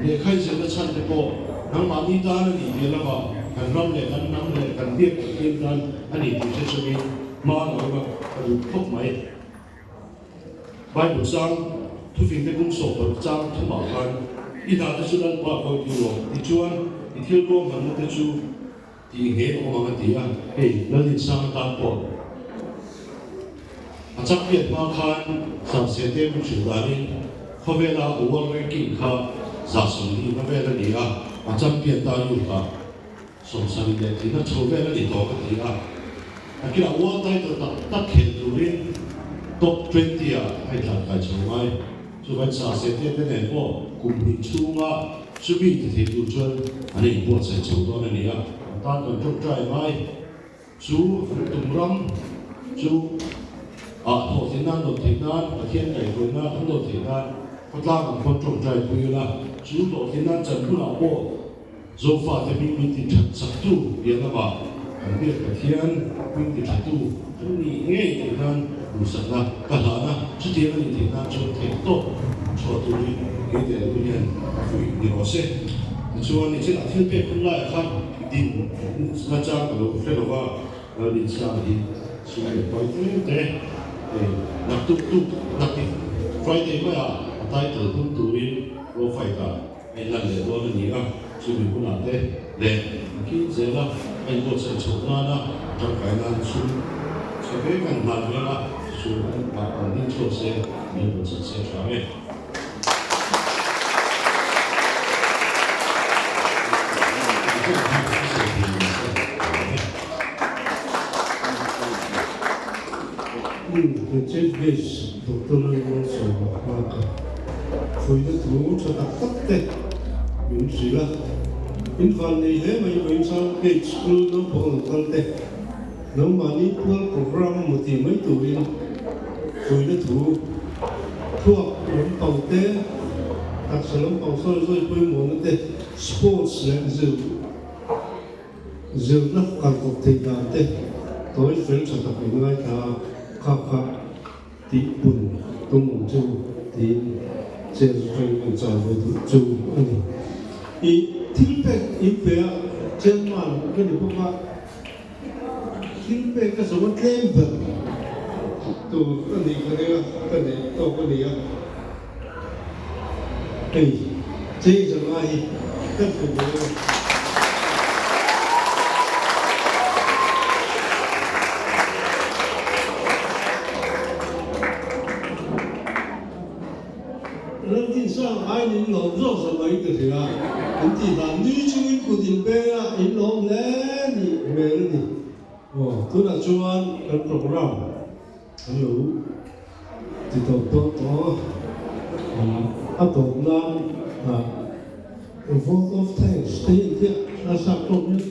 lehkha i zirna chhan te pawh nangmahni tan a nih piah lamah kan ram leh kan hnam leh kan biak Pathian tan a ni tih hre chungin hma lo ila ka duh khawp mai. Bible chang thufingte kum 16 chang thumah khan i hna te chu Lalpa a kawitir rawh tichuan i thil ruahmanna te chu Tih nge awm ang a ti a, hei Laldinsanga tan pawh a champion hma khan Sarseh te min hrilh danin khawvela world ranking kha 140 na vel a ni a, a champion ta Youth ah 74 na chho vel a ni tawh ka ti a, a kilah world title tak tak khel turin top 20 ah a intlan kai chho ngai. Chuvangin Sarseh te te nen pawh kum hnih chhunga Chumi ti thei tur chuan an inbuatsaih chho dawn a ni a, an tan kan tawngtai ngai chu an tum ram chu ah hlawhtlinna an dawn theih nan, Pathian kaihhruaina an dawn theih nan khawtlang an pawn tawngtai pui ila, chu hlawhtlinna an chan hunah pawh Zofate hming min ti that chaktu piah lamah kan biak Pathian hming ti thatu an nih ngei theih nan duhsakna ka hlan a, chutiang a nih theih nan chuan theih tawp chhuah turin kei teh lu hian ka fuih ni rawh se. Tichuan, nichinah thil pek hun laiah khan din na chang ka lo hre lo va, Laldinsanga hi sum leh pai tlem te hei naktuk tuk nakik Friday maiah a title hum turin Pro Fight-ah a inlan leh dawn a ni a, chumi hunah te leh a kin zel a, a inbuatsaih chhoh nana tangkai nan sum chhe ve kan hlan vel a, chu chu an an ding chhuak se, min buatsaih se tha nge. The Chief Guest, Doctor Lalmalsawma Hmaka. Fuihna thu tha tak tak te min hrilh a, in van nei hle mai vawiin South Gate School naupang lo kal te nangmahni pual program maw tih mai turin fuihna thu thluak lampang te, taksa lampang sawi zawi pawimawhna te, sports leh zir zirna kalkawp theih dan te tawi fel tha tak in ngaithla a, kha kha. Tih pun tum ang chu tiin chair atangin an chau ve duh chu a ni. I thil pek in pe a, chairman ka ni bawk a, thil pek ka zawm a tlem ber tur a nih ka ring a, ka neih tawk a ni a. Hei chei zanga hi kan pe ve a. Laldinsang aiin in lawm zawk za mai ka hria, in tih dan nui chungin kut in peng a, in lawm hle nih hmel a ni. Aw, tunah chuan kan program An lo ti tawp tawh tawh a, a tawp nan a vote of thanks te hi engtia a sak tawk hian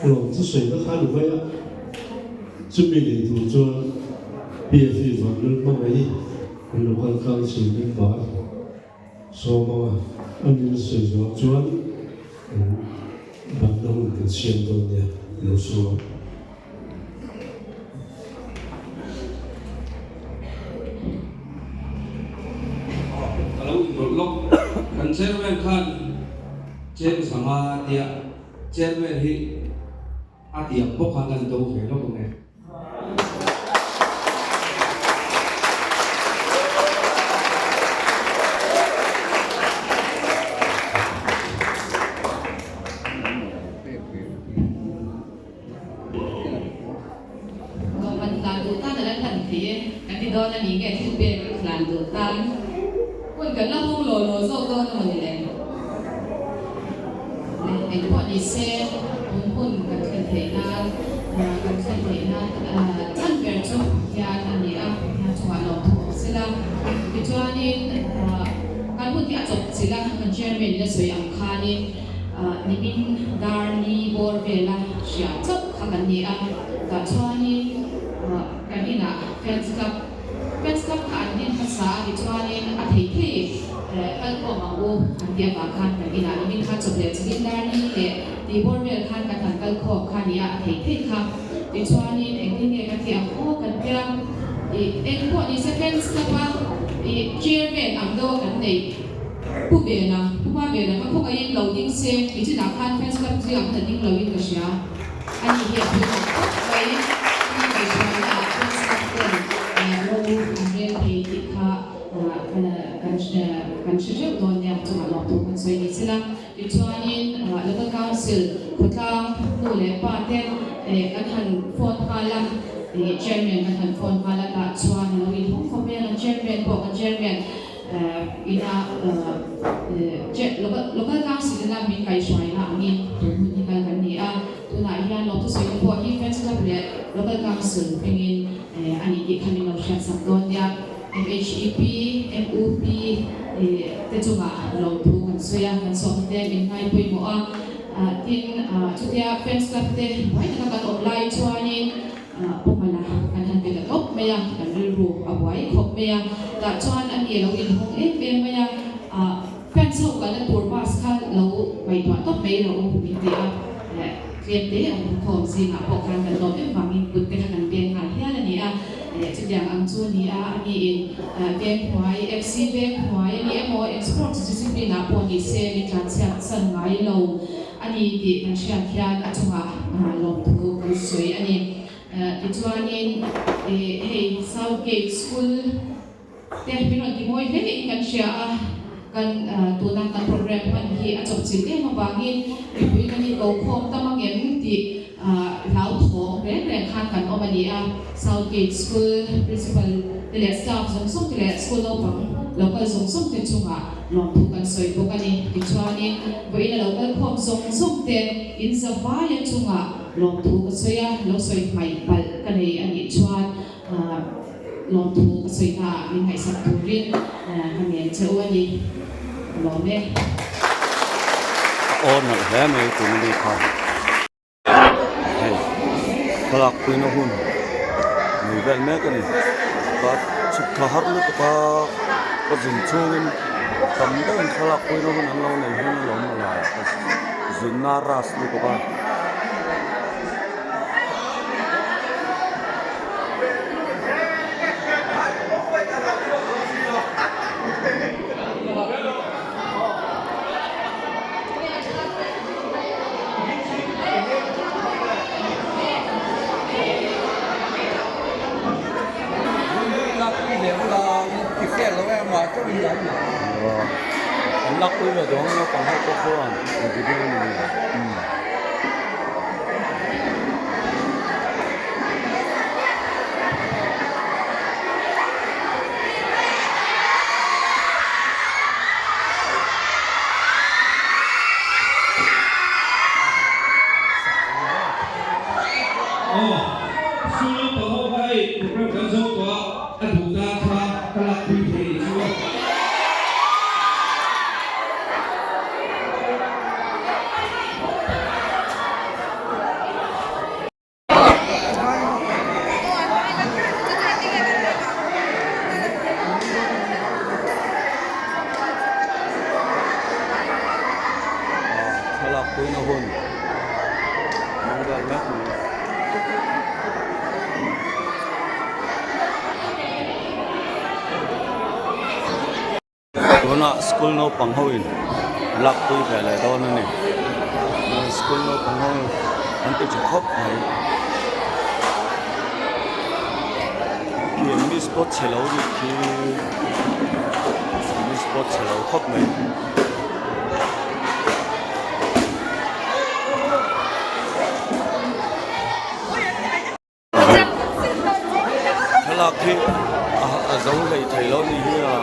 lawm chu sawi na kha ni mai a, chumi nei tur chuan PFE Vanlal hmangaih an local council member sawm anga an in sawi zawh chuan banna hun kan siam dawn nia lo sawm. Ka lo inrawlh lawk. Kan chairman khan cheng zanga tia chairman hi a tiang bawk khan kan do ve lawk ang e. Lawmman hlan duh tan a la hlan thei e. Kan ti dawn a ni nge thil pek hlan duh tan hun kan la hawng law law zawk dawn a maw ni le? Le eng pawh ni se tun hun kan thlen theih nan kan thlen theih nan chan ber chu hian a ni a, hian chungah lawmthu awm sela. Tichuanin kan hun hi a chawp chilh a, kan chairman in a sawi ang khanin Nimin dar ni bawr vela hria chauh kha kan ni a, tah chuanin kan inah fans club fans club kha an din hmasa a tichuanin a thei thei kal khawm ang u an tih avang khan kan inah nimin khan chawpleh chilin dar ni leh tih bawr vel khan kan han kal khawm kha nia a thei thei kha tichuanin engtin nge kan tih ang aw kan tia ih eng pawh nise fans club a ih chairman ang deuh a kan neih. Pu Vena, Pu Hma Vena ka khawngaihin lo ding se, mi chinah khan fans club zingah khan a ding loin ka hria. Ani hi a pawimawh khawp mai, ani ngaihtuahna ah fans club ten ro an rel thei tih kha kan kan hre theuh dawn nia, chungah lawmthu kan sawi ni sela. Tichuanin Local Council khawtlang nu leh pa te kan han phone nghal a, Chairman kan han phone nghal a, tah chuan a lo inhawng khawp mai a, kan Chairman pawh kan Chairman Ina Local Council ina min kaihhruaina angin tun hun hi kal kan ni a, tunah hian lawmthu sawina pawh hi Friends Club leh Local Council hmingin a ni tih kha min lo hriatsak dawn nia. MHEP, MUP te chungah lawmthu kan sawi a, kan sawmna te min ngai pawimawh a, tin chutia Friends Club te buai taka kan awm lai chuanin, Pawmala kan han pe ta tawp mai a, kan rilru a buai khawp mai a, tah chuan a ni a lo inhawng em em mai a, fans ho kalna tur bus kha lo ngaihtuah tawp mai rawh u min ti a, tlem te ang khawm zingah pawh khan kan lawm em vangin kut te kha kan peng nghal hial a ni a, chutiang ang chu a ni a, a niin Venghnuai, FC Venghnuai a ni emaw eng sports discipline ah pawh ni se min tlanchhiat san ngai lo. A ni tih kan hriat hian a chungah lawmthu kan sawi a ni. Tichuanin hei South Gate School te min rawn ti mawi hle in kan hria a, kan tuna kan program hman hi a chawpchilh em avangin mipui kan inko khawm tam angem tih hlauthawng reng reng khan kan awm a ni a. South Gate School Principal te leh staff zawng zawng te leh school naupang local zawng zawng te chungah lawmthu kan sawi bawk a ni. Tichuanin vawiin a lo kal khawm zawng zawng te in zavaia chungah lawmthu ka sawi a, lo sawi hmaih palh ka nei a nih chuan. Lawmthu ka sawi hna ah min ngaihsak turin ka ngen che u a ni. Ka lawm e. A aw nalh hle mai tuna mi kha. Hei thlalak puina hun nei vel mek a ni. Ka chhuk tha har lutuk a, ka zin chhungin tam deuhin thlalak puina hun an lo nei hun a lo awm la, ka zinna ras lutuk a. An lakpui ve dawn naupang ho pawh khuan video a ni. Aw, school naupang ho kha hei program kan zo tawh a, a duh tan kha ka lakpui thei ni chu a. Thlalak puina hun hmang vel mek mai. Tunah school naupang ho in lak pui ve leh dawn a ni. School naupang ho an ti tha khawp mai. Khi miss pawh chhe lo nih khi miss pawh chhe lo khawp mai. Thlalak hi a zo hlei thei lo ni hi a.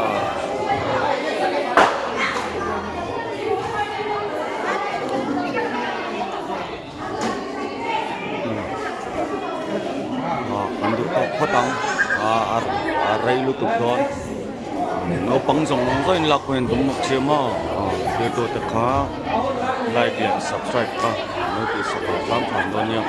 Kan duh tawk phawt ang a rei lutuk dawn naupang zawng zawng in lak pawhin tum bawk sia maw thirtu te kha like leh subscribe kha an lo tihsak ang hram hram dawn nia.